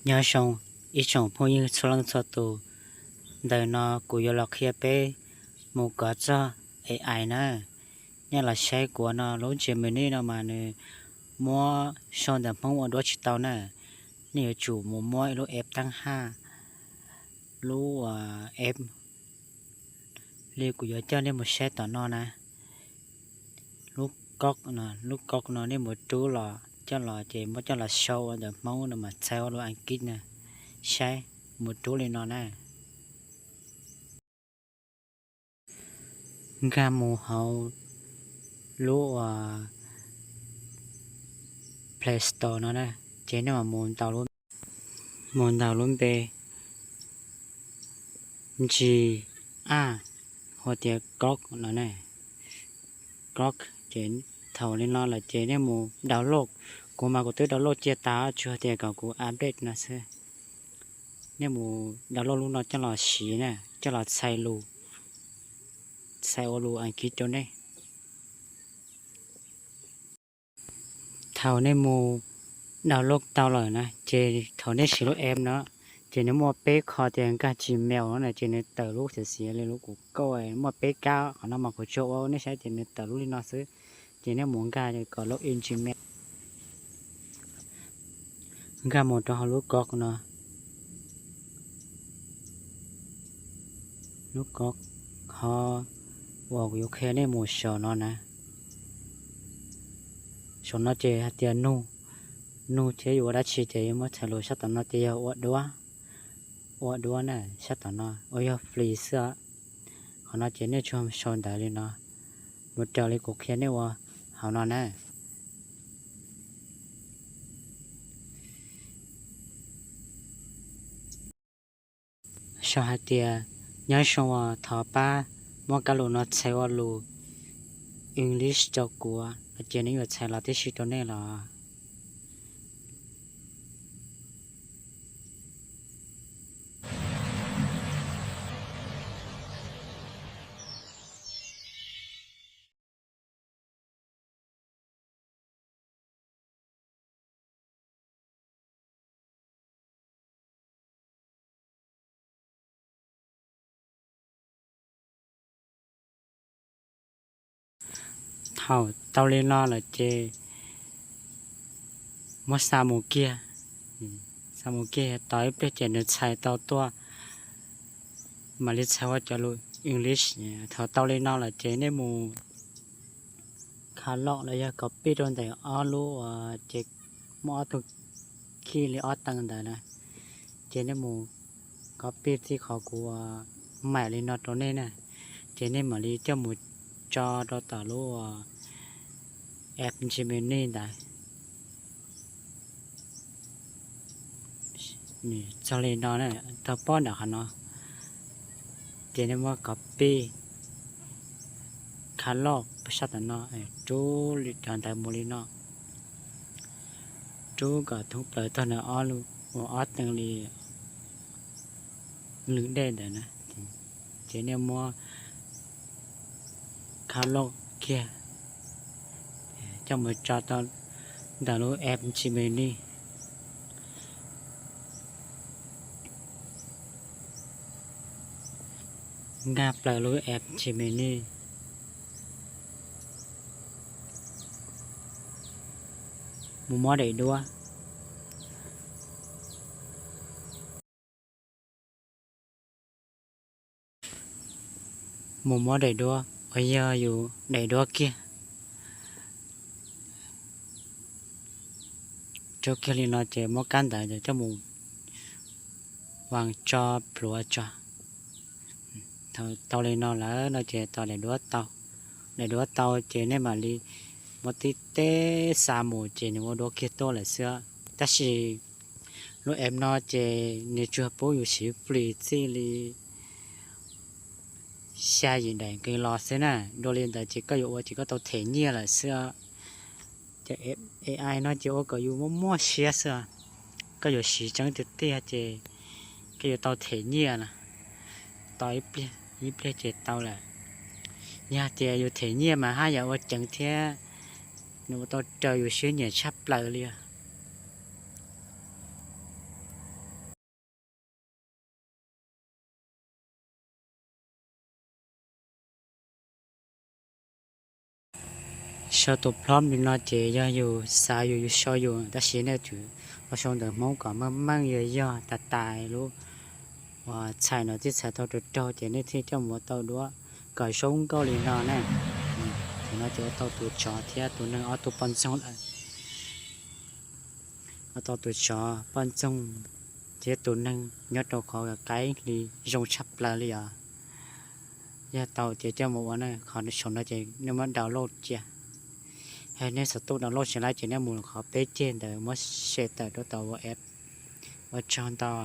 Nyob zoo ib tsoom phooj ywg txhua leej txhua tus, ntawm no kuv yuav los qhia peb mus kov txog A I na. Nej los saib kuv no lub Gemini no mas nws muab sau ntawv Hmoob ua duab tsis tau na. Nej yuav tsum mus muab ib lub app tab haj, lub app li kuv yuav coj nej mus saib tom no na. Lub Grok no, lub Grok no nej mus rub los coj los ces muab coj los sau ua ntawv Hmoob no mas txhais ua lus Askiv na. Saib, mus rub li no na. Nkag mus hauv lub uas Play Store no na, ces nej mam mus ntaus lub, mus ntaus lub npe G A, hu tias Grok no ne. Grok, ces thaum li no lawm ces nej mus download. Kuv mas kuv twb download cia tas, tsuas tias kom kuv update no xwb. Nej mus download lub no coj los siv na, coj los txhais lus, txhais ua lus Askiv rau nej. Thaum nej mus download tau lawm na, ces thaum nej siv lub app no, ces nws muaj peb qho tias nkag Gmail no na, ces nws tawm lub xiav xiav li lub kuv kauj, muaj peb kab, qhov no mas kuv tsuas ua nej saib tias nws tawm lub li no xwb. Ces nej mus nkag kom log in Gmail. Nkag mus rau hauv lub Grok no, lub Grok, qhov uas kuv yuav qhia nej mus saum no na. Saum no ces hais tias nug, nug thiab yuav ua dab tsi ces yuav muab txhais lus sab tom no ces yog ua duab, ua duab na, sab tom no uas yog free xwb os. Qhov no ces nej tsuas sau ntawv li no, mus raws li kuv qhia nej ua hauv no na. Sau hais tias, nyob zoo os, thov pab muab kab lus no txhais ua lus English rau kuv no, ces nws yuav txhais los tib si rau nej los. Thaum tau li no lawm ces muab xa mus kiag, xa mus kiag, tos ib pliag ces nws txhais tau tuaj, mam li txhais ua cov lus English. Thaum tau li no lawm ces nej mus kha loj los yog copy rau ntawm ob lub uas ces muaj ob tug khij li ob tee ntawd na, ces nej mus copy txij qhov kuv maim li no rau nej na, ces nej mam li coj mus tso rau tom lub app Gemini ntawd. Txog li no, tau pob nram qhov no, ces nej muab copy kha loj sab tom no, rub li cov ntawd mus li no, rub kom thoob plaws tag nrho ob lub, ua ob tee li lwm dej ntawd na, ces nej muab kha loj kiag coj mus tso rau ntawm lub app Gemini. Nkag plaws lub app Gemini, mus muab daim duab, mus muab daim duab uas yog yus daim duab kiag. Rub kiag li no ces muab kab ntawd coj mus vas tso pluav tso. Tau li no lawm no ces tos daim duab tau. Daim duab tau ces nej mam li muab tib teb xa mus ces nws ua duab kiag tuaj lawm xwb. Tab sis lub app no ces nws tsuas pub yus siv free txij li xya yim daim nqi los xwb na. Dua li ntawd ces koj yuav ua ces koj tau them nyiaj lawm xwb. Ces A I no ces ua kom yus muaj muaj siab xwb. Koj yuav siv tseeb tiag tiag ces koj yuav tau them nyiaj na. Tos ib pliag, ib pliag ces tau lawm. Yog hais tias yus them nyiaj mas haj yam ua ceev thiab nws ua tau raws yus siab nyiam tshaj plaws li. Sau tus plhob li no ces yog yus xav yus, yus sau yus, tab sis nej tsum tau sau ntawv Hmoob kom meej meej, yog yog tas tas lub uas txhais no twb txhais tau raug raug ces nej thiaj coj mus ua tau duab kom zoo nkauj li no ne. Thaum no ces ua tau tus tsov thiab tus neeg ob tug poj ntxoog lawm. Ua tau tus tsov, poj ntxoog thiab tus neeg nyob rau qhov qaib hli zoo tshaj plaws li os. Yog tau ces coj mus ua na, qhov saum no ces nej muab download cia. Yog nej xav tuaj download tsis laib ces nej mus qhov peb ceg ntawd muab share tawm rau tom WhatsApp. Ua tsaug ntau.